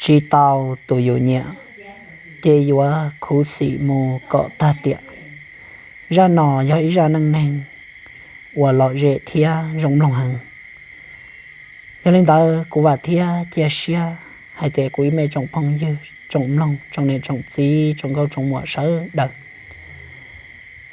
Tsis tau tus yus nyiam, ces yuav khuv xim mus kom tag tiam. Zaj no yog ib zaj neej neeg uas lom zem thiab zoo mloog heev. Yog li ntawd kuv vam thiab cia siab hais tias kuv ib me tsoom phooj ywg, tsoom mloog, tsoom niam tsoom txiv, tsoom nkauj tsoom muam sawv daws,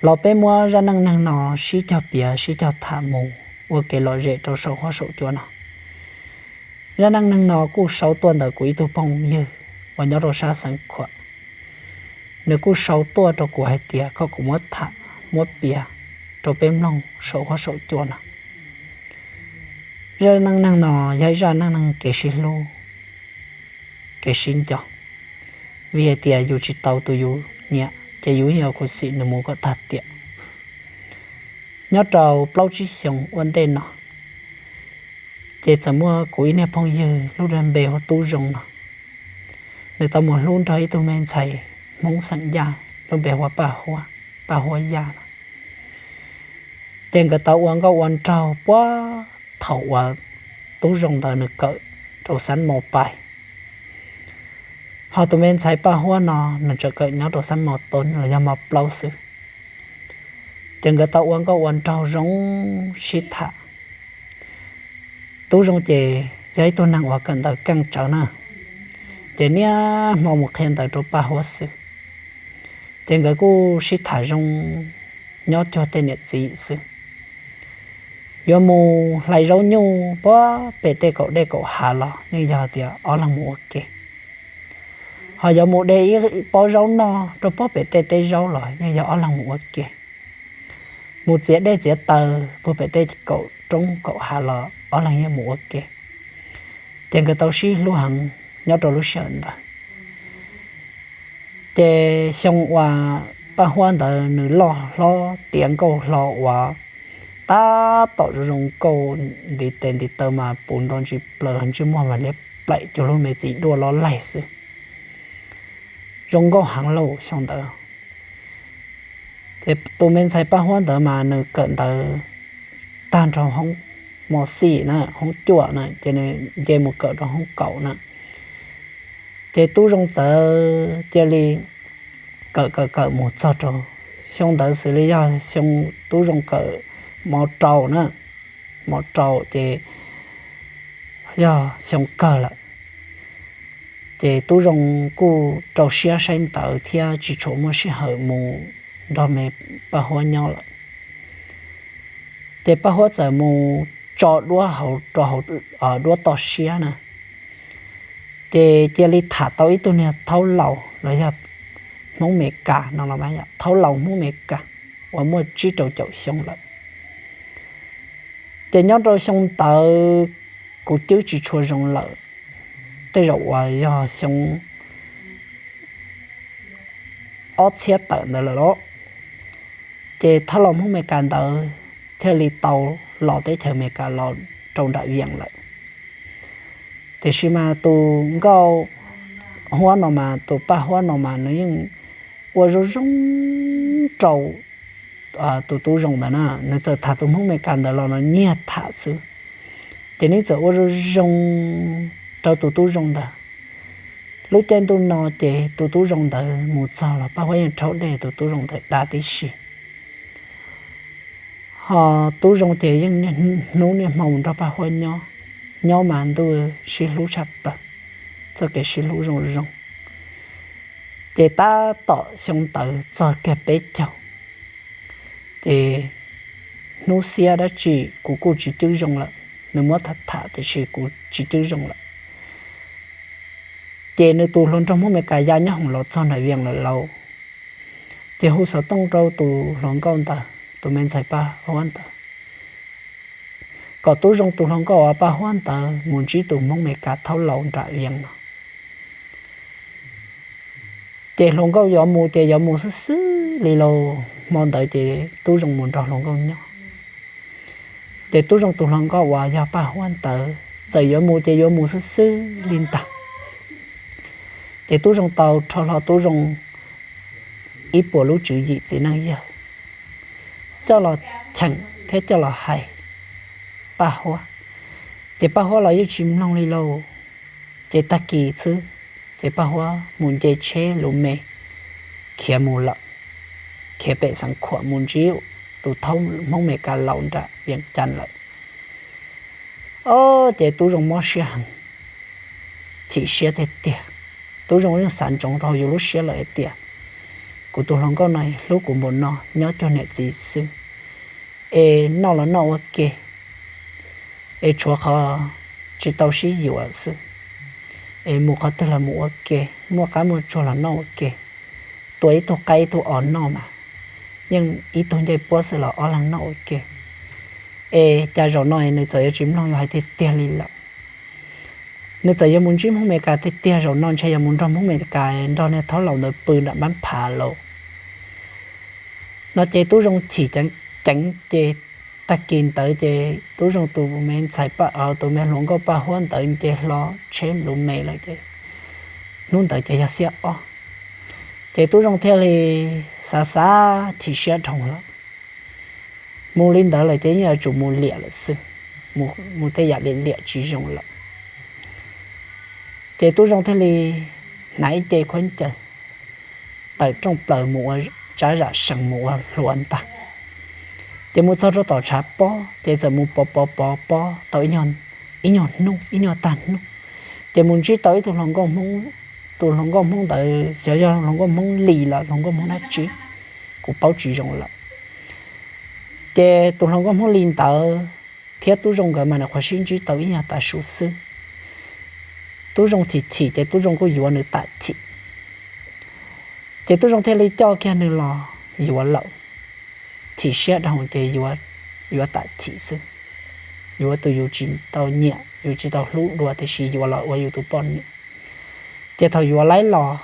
los peb muab zaj neej neeg no sib cog piav sib cog tham mus ua kev lom zem rau saum huab saum cua no. Zaj neej neeg no kuj sau tuaj ntawm kuv ib tug phooj ywg uas nyob rau sab Xeev Khuam. Nws kuj sau tuaj rau kuv hais tias kom kuv muab tham muab piav rau peb mloog saum huab saum cua no. Zaj neej neeg no yog ib zaj neej neeg kev sib hlub, kev sib nco, vim hais tias yus tsis tau tus yus nyiam ces yus yuav khuv xim nws mus kom tag tiam. Nyob rau plaub tsib xyoos ua ntej no, ces txawm muaj kuv ib niag phooj ywg lub npe hu ua Tub Zoo no, nws tau mus hlub nrog ib tug me ntxhais Hmoob xeem Yaj lub npe hu ua Paj Huab, Paj Huab Yaj no. Ces nkawd tau ua nkauj ua nraug puag thaum uas Tub Zoo ntawd nws kawm rau xab mo pais, ho tus me ntxhais Paj Huab no nws tseem kawm nyob rau xab mo toob los yog mo plaub xwb. Ces nkawd tau ua nkauj ua nraug zoo sib tham. Tub Zoo ces yog ib tug neeg uas kawm ntawv keej tsawv na, ces niaj hmo mus qhia ntawv rau Paj Huab xwb. Ces nkawd kuj sib tham zoo nyob cuag tej niam txiv xwb. Yuav mus hlais zaub nyuj puag pem tej kaum dej kaum hav los yeej yog tias ob leeg mus ua ke. Ho yuav mus de ib pob zaub noj rau puag pem tej teb zaub los yeej yog ob leeg mus ua ke. Mus txiav dej txiav taws puag pem tej kaum roob kaum hav los ob leeg yeej mus ua ke. Ces nkawd tau sib hlub heev nyob rau lub sij hawm ntawd. Ces xyoo uas Paj Huab ntawd nws loj hlob tiav nkauj hlo uas tab tom zoo zoo nkauj ntiv tes ntiv taw mas puv nrov ntsis plaws ntsej muag mas liab plaim cuag lub me txiv duaj lob laig xwb. Zoo nkauj heev lauj xyoo ntawd. Ces tus me ntxhais Paj Huab ntawd mas nws kawm ntawv tag nrho hoob mos xij na, hoob cuaj na, ces nws nce mus kawm rau hoob kaum na. Ces Tub Zoo txawm cia li kawm kawm kawm mus txog rau xyoo ntawd xws li yog xyoo Tub Zoo kawm mos rau na, mos rau ces yog xyoo kawg lawm. Ces Tub Zoo kuj rau siab saib ntawv thiab tsis tshua muaj sij hawm mus nrog me Paj Huab nyob lawm. Ces Paj Huab txawm mus tso duab hauv rau hauv duab toj siab na, ces cia li tham tau ib tug niag thaub laus los yog Hmoob Mes Kas no los mas yog thaub laus Hmoob Mes Kas uas muaj tsib rau caum xyoo lawm. Ces nyob rau xyoo ntawd kuv cwb tsis tshua zoo lawm, tej zaum uas yog xyoo ob txhiab tawm ntawd lawm los, ces thaub laus Hmoob Mes Kas ntawd thiaj li tau los teb chaws Amelikas los rau nram Vias lawm. Tiam sis mas tus nkauj Huab no mas, tus Paj Huab no mas nws yeej ua zoo zoo rau tus Tub Zoo ntawd na, nws txawm tham tus Hmoob Amelikas ntawd los no nyiag tham xwb. Ces nws txawm ua zoo zoo rau tus Tub Zoo ntawd. Lub caij ntuj no ces tus Tub Zoo ntawd mus txog los Paj Huab yeej rhaub dej tus Tub Zoo ntawd da tib si. Ho Tub Zoo ces yeej niaj hnub niaj hmo mus nrog Paj Huab nyob, nyob mas ntuj sib hlub tshaj plaws, txoj kev sib hlub zoo zoo. Ces tab tom xyoo ntawd txog kiag peb caug, ces hnub xiab dab tsi kuv kuj tsis cwb zoo lawm, nws muab tham tham tiam sis kuv tsis cwb zoo lawm. Ces nws tus hluas nraug Hmoob Amelikas ya nyob hoom los txog nram Vias lawm lauj. Ces hu xov tooj rau tus hluas nkauj ntawd, tus me ntxhais Paj Huab ntawd, kom Tub Zoo tus hluas nkauj uas Paj Huab ntawd mus ntsib tus Hmoob Amelikas thaub laus nram Vias no. Ces hluas nkauj yuav mus ces yuav mus xwb xwb li lauj. Hmo ntawd ces Tub Zoo mus nrog hluas nkauj nyob. Ces Tub Zoo tus hluas nkauj uas yog Paj Huab ntawd txawm yuav mus ces yuav mus xwb xwb li ntag. Ces Tub Zoo tau rho hlo Tub Zoo ib puas lub tswv yim txiv neej yawg coj los cheem thiab coj los hais Paj Huab. Ces Paj Huab los yeej tsis mloog li lauj. Ces tag kis xwb, ces Paj Huab mus nce tsheb lus me khiav mus lawm, khiav pem Xeev Khuam mus ntsib tus thaub Hmoob Amelikas laus nram Vias Cas lawm. Ob, ces Tub Zoo mob siab heev, chim siab tiag tiag. Tub Zoo yeej xav ntsoov rau hauv yus lub siab lawm hais tias, kuv tus hluas nkauj no hlub kuv npaum no, nyob cuag niam txiv xwb, es noj los noj ua ke, es tshuav qhov tsis tau sib yuav xwb, es mus qhov twg los mus ua ke, muaj qab muaj tsuag los noj ua ke, tua ib tug qaib ib tug os noj mas yeej ib tug ncej puab xwb los ob leeg noj ua ke. Es cas zaum no nws txawm yuav tsis mloog yus hais tiag tiag li lawm. Nws txawm yuav mus ntsib Hmoob Amelikas tiag tiag, zaum no ntshe yuav mus nrog Hmoob Amelikas nrog niag thaub laus ntawd pw nram npab phav lawm no ces Tub Zoo chim ceev ceev ces tag kis ntawd ces Tub Zoo tus me ntxhais, tus me hluas nkauj Paj Huab ntawd nce hlo tsheb lus me lawm ces hnub ntawd ces yog xiab ob. Ces Tub Zoo thiaj li xav xav chim siab dhau lawm, mus li ntawd lawm ces yeej yuav tsum mus liam lawm xwb, mus tej yam liam liam tsis zoo lawm. Ces Tub Zoo thiaj li hnav ib ce khaub ncaws tawm rooj plaws mus ua tsab zam sees mus ua hluas ntag. Ces mus txog rau tom tshav pob ces txawm mus pov pov pov pob tau ib nyuag hnub ib nyuag tag hnub, ces mus ntsib tau ib tug hluas nkauj Hmoob. Tus hluas nkauj Hmoob ntawd xyov yog hluas nkauj Hmoob Lis los hluas nkauj Hmoob dab tsi, kuv paub tsis zoo lawm. Ces tus hluas nkauj Hmoob Lis ntawd thiab Tub Zoo nkawd mas nws qhuav sib ntsib tau ib nyuag tav su xwb. Tub Zoo chim chim ces Tub Zoo kuj yuav nws tam chim. Ces Tub Zoo thiaj li coj kiag nws los yuav lawm. Chim siab dhau ces yuav tam chim xwb, yuav tus yus tsis tau nyiam yus tsis tau hlub dua tiam sis yuav los ua yus tus poj niam. Ces thaum yuav laib los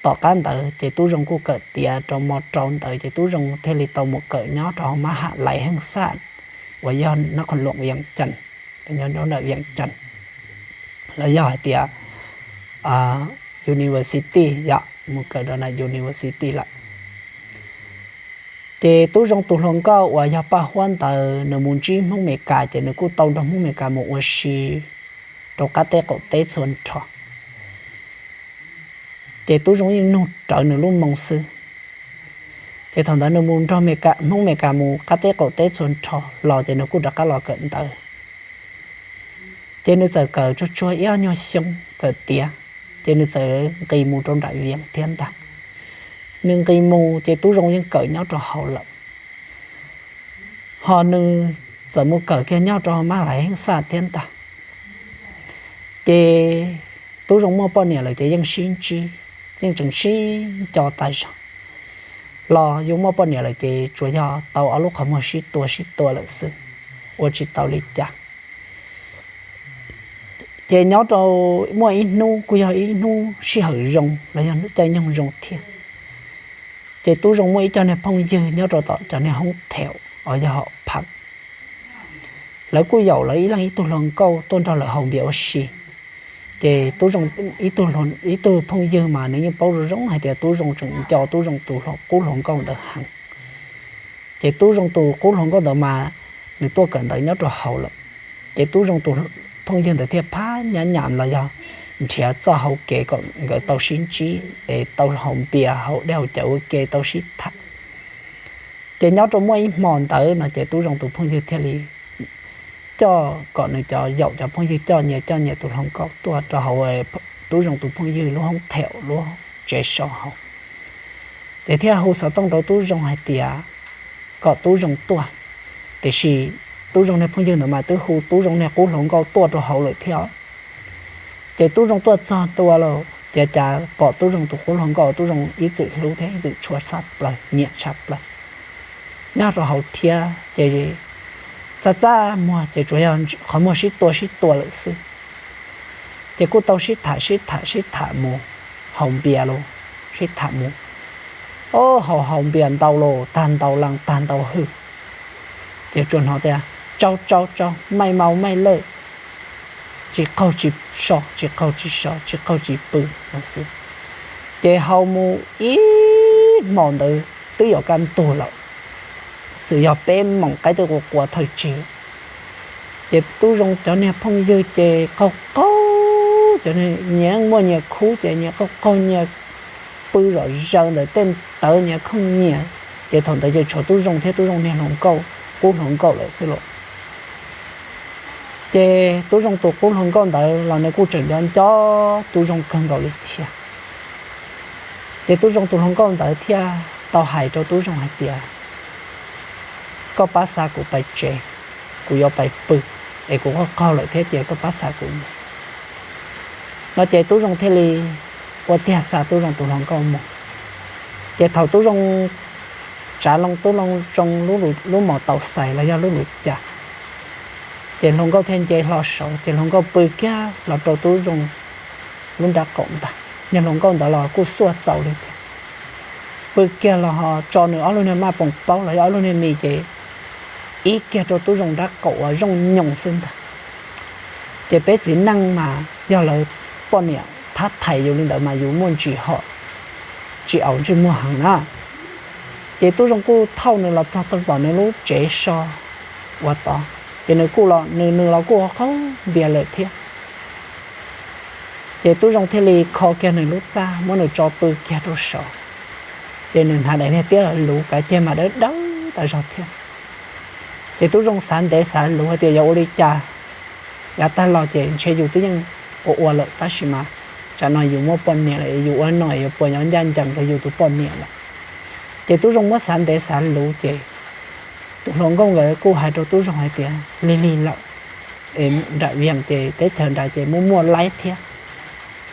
tom qab ntawd ces Tub Zoo kuj kawm tiav rau mo rau ntawd ces Tub Zoo thiaj li tau mus kawm nyob rau hauv mab ham lais heej xaj uas yog nab qhov luam Vias Cas, nyob ntawm Vias Cas, los yog hais tias university yom, mus kawm rau na university lawm. Ces Tub Zoo tus hluas nkauj uas yog Paj Huab ntawd nws mus ntsib Hmoob Amelikas ces nws kuj tau nrog Hmoob Amelikas mus ua si rau qab teb qaum teb txhua nrho. Ces Tub Zoo yeej nug rawv nws lub moo xwb. Ces thaum ntawd nws mus nrog Hmoob Amelikas mus qab teb qaum teb txhua nrho los ces nws kuj rov qab los kawm ntawv. Ces nws txawm kawm tsuag tsuag ib ob nyuag xyoo kawm tiav, ces nws txawm nqis mus rau nram Vias thiab ntag. Nws nqis mus ces Tub Zoo yeej kawm nyob rau hauv lawm, ho nws txawm mus kawm kiag nyob rau mab ham lais heej xaj thiab ntag. Ces Tub Zoo muaj poj niam lawm ces yeej sib ntsib, yeej tseem sib nco tas zog. Los yus muaj poj niam lawm ces tsuas yog tau ob lub qhov muag sib tua sib tua lawm xwb, ua tsis tau li cas. Ces nyob rau muaj ib hnub kuj yog ib hnub sij hawm zoo los yog caij nyoog zoo thiab, ces Tub Zoo muaj ib co niag phooj ywg nyob rau tom cov niag hoob theum uas yog hom phav. Lawv kuj yaum lawv ib leeg ib tug hluas nkauj tuaj nrog lawv haus npias ua si. Ces Tub Zoo ib tug phooj ywg mas nws yeej paub zoo zoo hais tias Tub Zoo tseem nco Tub Zoo tus qub hluas nkauj ntawd heev. Ces Tub Zoo tus qub hluas nkauj ntawd mas nws tuaj kawm ntawv nyob rau hauv lawm. Ces Tub Zoo tus phooj ywg ntawd thiaj phab nyab nyam los yog nrhiav txoj hau kev kom nkawd tau sib ntsib es tau haus npias haus dej haus cawv ua ke tau sib tham. Ces nyob rau muaj ib hmo ntawd no ces Tub Zoo tus phooj ywg thiaj li coj kom nws cov yaum cov phooj ywg coj nyias coj nyias tus hluas nkauj tuaj rau hauv Tub Zoo tus phooj ywg lub hoob theum lub tsev so hauv. Ces thiaj hu xov tooj rau Tub Zoo hais tias kom Tub Zoo tuaj. Tiam sis Tub Zoo niag phooj ywg ntawd mas twb hu Tub Zoo niag qub hluas nkauj tuaj rau hauv lawm thiab. Ces Tub Zoo tuaj txog ntua lawm ces cas pom Tub Zoo tus qub hluas nkauj Tub Zoo ib txwm hlub thiab ib txwm tshua tshaj plaws nyiam tshaj plaws nyob rau hauv thiab ces txaj txaj muag ces tsuas yog qhov muag sib tua sib tua lawm xwb. Ces kuj tau sib tham sib tham sib tham mus, haus npias los sib tham mus, o, haus haus npias ntau los tag ntau lees tag ntau hwj, ces tsuas hnov tias tsau tsau tsau, maij mau maij lawj, tsis qaug tsis so tsis qaug tsis so tsis qaug tsis pw no xwb. Ces haus mus ib hmos ntawd twb yuav kaj ntug lawm, xwm yog peb moos qaib twb qua qua thawj tsig lawm. Ces Tub Zoo cov niag phooj ywg ces qaug qaug Ces nyias muaj nyias khub ces nyias qaug qaug nyias pw zom zaws ntawm tej ntawd nyias khooj nyias. Ces thaum ntawd ces tshuav Tub Zoo thiab Tub Zoo niag hluas nkauj, qub hluas nkauj lawm xwb lauj. Ces Tub Zoo tus qub hluas nkauj ntawd los nws kuj tseem nco nco Tub Zoo kawg nkaus li thiab. Ces Tub Zoo tus hluas nkauj ntawd thiaj tau hais rau Tub Zoo hais tias, koj pab xa kuv pais tsev, kuv yuav pais pw, es kuv qaug qaug lawm thiab ces koj pab xa kuv mus. No ces Tub Zoo thiaj li ua tiag xa Tub Zoo tus hluas nkauj mus. Ces thaum Tub Zoo tsav loo Tub Zoo lub mos taus xais los yog lub luv cas, ces hluas nkauj thiaj nce hlo saud ces hluas nkauj pw kiag los rau Tub Zoo lub nrab qaum ntag. Niag hluas nkauj ntawd los kuj xuaj txaus li thiab, pw kiag los ho tso nws ob lub niag maj poom paub los yog ob lub niag mis ces ib kiag rau Tub Zoo nrab qaum uas zoo nyoos xwb ntag. Ces peb txiv neej mas yog lawv poj niam thab thais yus li ntawd mas yus muaj ntsis hom tsis aus ntsej muag heev na. Ces Tub Zoo kuj thauj nws los txog tom nws lub tsev so uas tod, ces nws kuj los, nws nws los kuj ua qaug npias lawm thiab. Ces Tub Zoo thiaj li kho kiag nws lub txaj muab nws tso pw kiag rau saud. Ces nws hnav daim niag tiab luv kav ceg mas dawb dawb tas zog thiab. Ces Tub Zoo xav ntev xav luv hais tias yuav ua li cas, yav tag los ces ntshe yus twb yeej ua ua lawm tab sis mas tsam no yus muaj poj niam lawm, yus ua no yuav puas yuav ncaj ncees rau yus tus poj niam lawm. Ces Tub Zoo muab xav ntev xav luv ces tus hluas nkauj nkawd kuj hais rau Tub Zoo hais tias lig lig lawm, es nram Vias ces teb chaws nrad ces muaj muaj laib thiab,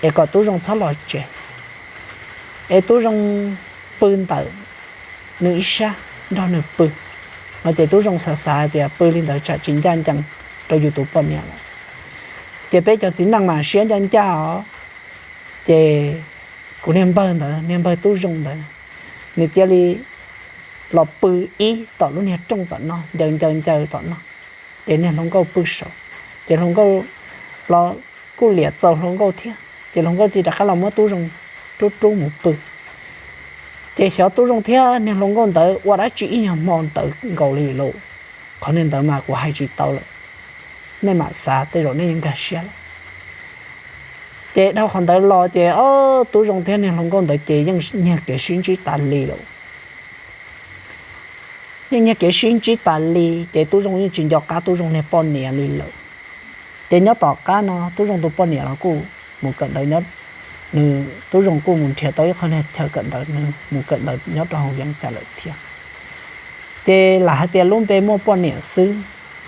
es kom Tub Zoo txhob los tsev, es Tub Zoo pw ntawm nws ib sab nrog nws pw. No ces Tub Zoo xav xav hais tias pw li ntawd tsam tsis ncaj ncees rau yus tus poj niam lawm. Ces peb cov txiv neej mas siab ncaj ncaj os. Ces kuv niag npawg ntawd, niag npawg Tub Zoo ntawd, nws cia li los pw ib tom lub niag rooj tom no, ncaws ncaws ncaws tom no, ces niag hluas nkauj pw saud. Ces hluas nkauj los kuj liam txaus hluas nkauj thiab, ces hluas nkauj cia li rov qab los muab Tub Zoo rub rub mus pw. Ces xyov Tub Zoo thiab niag hluas nkauj ntawd ua dab tsi ib nyuag hmo ntawd nkaus li lauj. Qhov niag ntawd mas kuv hais tsis tau lawm, nej mam xav tej zaum nej yeej nkag siab lawm. Ces dhau qhov ntawd los ces o, Tub Zoo thiab niag hluas nkauj ntawd ces yeej nyiag kev sib ntsib tas li lawm. Yeej nyiag kev sib ntsib tas li, ces Tub Zoo yeej tsis nco qab Tub Zoo niag poj niam li lawm. Ces nyob tom qab no Tub Zoo tus poj niam los kuj mus kawm ntawv, nws, Tub Zoo kuj mus nrhiav tau ib qho niag chaw kawm ntawv, nws mus kawm ntawv nyob rau hauv Vias cas lawm thiab. Ces lam hais tias lub npe muaj poj niam xwb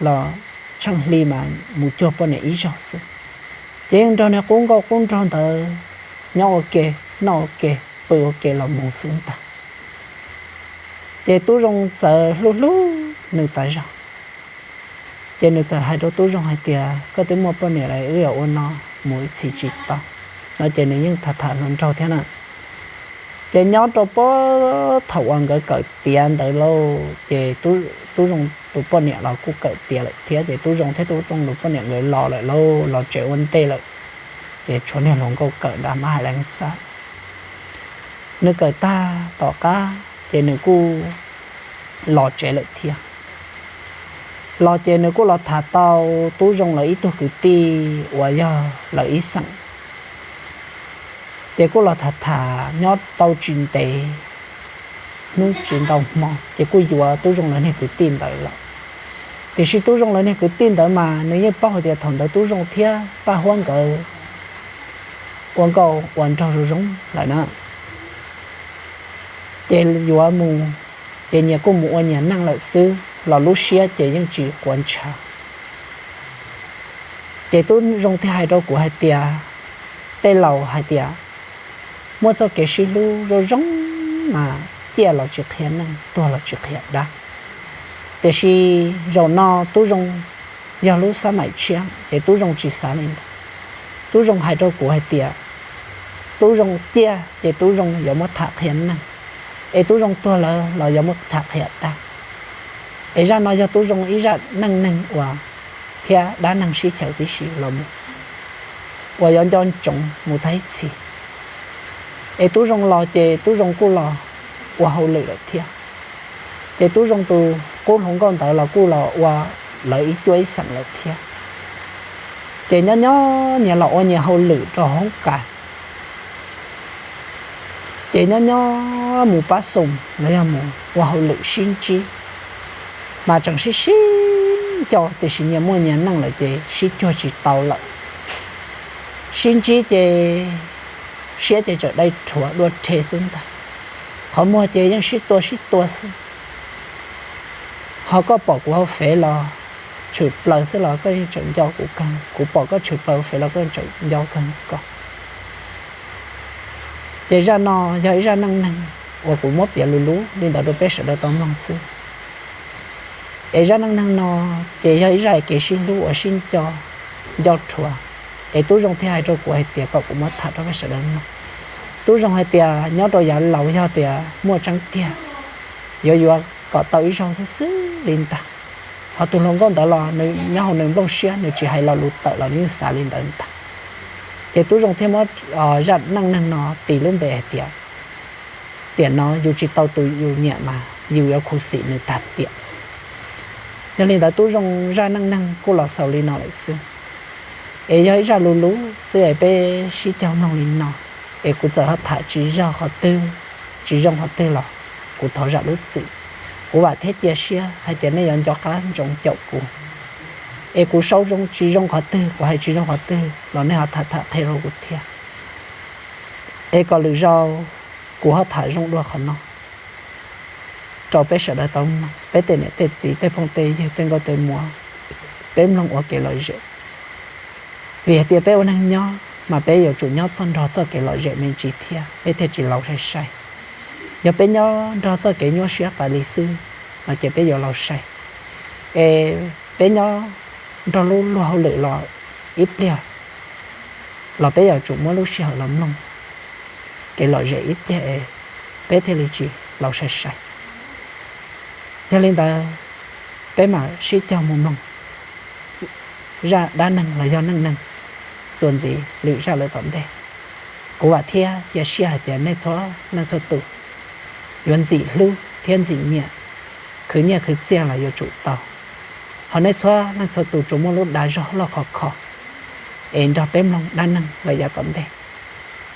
los tsheej hli mas mus cuag poj niam ib zaug xwb. Ces yeej nrog niag qub nkauj qub nraug ntawd nyob ua ke, noj ua ke, pw ua ke los mus xwb ntag. Ces Tub Zoo txawm hlub hlub nws tas zog. Ces nws txawm hais rau Tub Zoo hais tias, koj twb muaj poj niam lawm, wb yuav ua no mus ib txhis tsis tau? No ces nws yeej tham tham hluas nraug thiab na. Ces nyob rau puag thaum uas nkawd kawm tiav ntawd lauj, ces Tub Zoo tus poj niam los kuj kawm tiav lawm thiab, ces Tub Zoo thiab Tub Zoo tus poj niam nkawd los lawm lauj, los tsev ua ntej lawm. Ces tshuav niag hluas nkauj kawm nrad mas hais leej xav. Nws kawm tag tom qab ces nws kuj los tsev lawm thiab. Los ces nws kuj los tham tau Tub Zoo lawv ib tug kwv tij uas yog lawv ib xeem. Ces kuj los tham tham nyob tau tsis ntev, hnub tsis ntau hmo ces kuj yuav Tub Zoo lawv niag kwv tij ntawd lawm. Tiam sis Tub Zoo lawv niag kwv tij ntawd mas nws yeej paub hais tias thaum ntawd Tub Zoo thiab Paj Huab nkawd ua nkauj ua nraug zoo zoo lawm na. Ces yuav mus, ces nyias kuj mus ua nyias neej lawm xwb los lub siab ces yeej tsis quav ntshav. Ces Tub Zoo thiaj hais rau kuv hais tias, tej laus hais tias muaj txoj kev sib hlub zoo zoo mas ciaj los tsis qhia neej, tuag los tsis qhia dab. Tiam sis zaum no Tub Zoo yog lub xab maim tshiab ces Tub Zoo tsis xav li ntawd. Tub Zoo hais rau kuv hais tias, Tub Zoo ciaj ces Tub Zoo yuav muab tham qhia neej, es Tub Zoo tuag lawm los yuav muab tham qhia dab. Es zaj no yog Tub Zoo ib zaj neej neeg uas thiab dab neeg sib xyaw tib si los mus uas yuav nco ntsoov mus tag ib txhis. Es Tub Zoo los ces Tub Zoo kuj los ua hauj lwm lawm thiab. Ces Tub Zoo tus qub hluas nkauj ntawd los kuj los ua lawv ib cuab ib xeem lawm thiab. Ces nyob nyob nyias los ua nyias hauj lwm rau hoob kas, ces nyob nyob mus pab xoom los yog mus ua hauj lwm sib ntsib, mas tseem sib sib nco tiam sis nyias muaj nyias neej lawm ces sib cuag tsis tau lawm. Sib ntsib ces siab ces tseem dai rhuav dua rhe xwb ntag. Qhov muag ces yeej sib tua sib tua xwb. Ho koj pom kuv hauv fev los tshwm plaws xwb los koj yeej tseem nco kuv kawg, kuv pom koj tshwm plaws hauv fev los koj yeej tseem nco kawg koj. Ces zaj no yog ib zaj neej neeg uas kuv muab piav lus lub li ntawd rau peb sawv daws tau mloog xwb. Es zaj neej neeg no ces yog ib zaj kev sib hlub uas sib nco, nco rhuav. Es tub zoo thiaj hais rau kuv hais tias kom kuv muab tham rau peb sawv daws mloog. Tub zoo hais tias nyob rau yav laus yog tias muaj tseeb tiag, yuav yuav kom tau ib zaug xwb xwb li ntag. Ho tus hluas nkauj ntawd los nws nyob hauv nws nplooj siab, nws tsis hais lo lus tawm los nws yeej xav li ntawd ntag. Ces tub zoo thiaj muab zaj neej neeg no tis lub npe hais tias, tiam no yus tsis tau tus yus nyiam mas yus yuav khuv xim nws tag tiam. Yog li ntawd tub zoo zaj neej neeg kuj los xaus li no lawm xwb. Es yog ib zaj lus lub xwb es peb sib caug mloog li no, es kuv txawm ho tham tsis zoo qhov twg, tsis zoo qhov twg los kuv thov zam lub txim. Kuv vam thiab cia siab hais tias nej yuav nco qab ntsoov caum kuv. Es kuv sau zoo tsis zoo qhov twg, kuv hais tsis zoo qhov twg los nej ho tham tham qhia rau kuv thiab. Es kom lwm zaus kuv ho tham zoo dua qhov no rau peb sawv daws tau mloog, peb tej niam tej txiv tej phooj tej ywg tej nkauj tej muam, peb mloog ua kev lom zem. Vim hais tias peb ua neeg nyob mas peb yuav tsum nyob txog nrog txoj kev lom zem me ntsis thiab peb thiaj tsis laus sai sai. Yog peb nyob nrog txoj kev nyuaj siab tas li xwb no ces peb yuav laus sai. Es peb nyob nrog lub luag hauj lwm los ib pliag los peb yuav tsum muab lub sij hawm los mloog kev lom zem ib pliag es peb thiaj li tsis laus sai sai. Yog li ntawd, peb mam sib caug mus mloog zaj dab neeg los yog neej neeg txuas ntxiv lwm zaj lawm tom ntej. Kuv vam thiab cia siab hais tias nej txhua leej txhua tus yuav ntxim hlub thiab ntxim nyiam, khwv nyiaj khwv txiaj los yuav tsum tau. Ho nej txhua leej txhua tus tsuas muaj lub dag zog loj khov kho es nrog peb mloog dab neeg lawm yav tom ntej,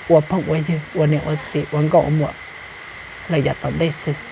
ua phooj ua ywg, ua niam ua txiv, ua nkauj ua muam lawm yav tom ntej xwb.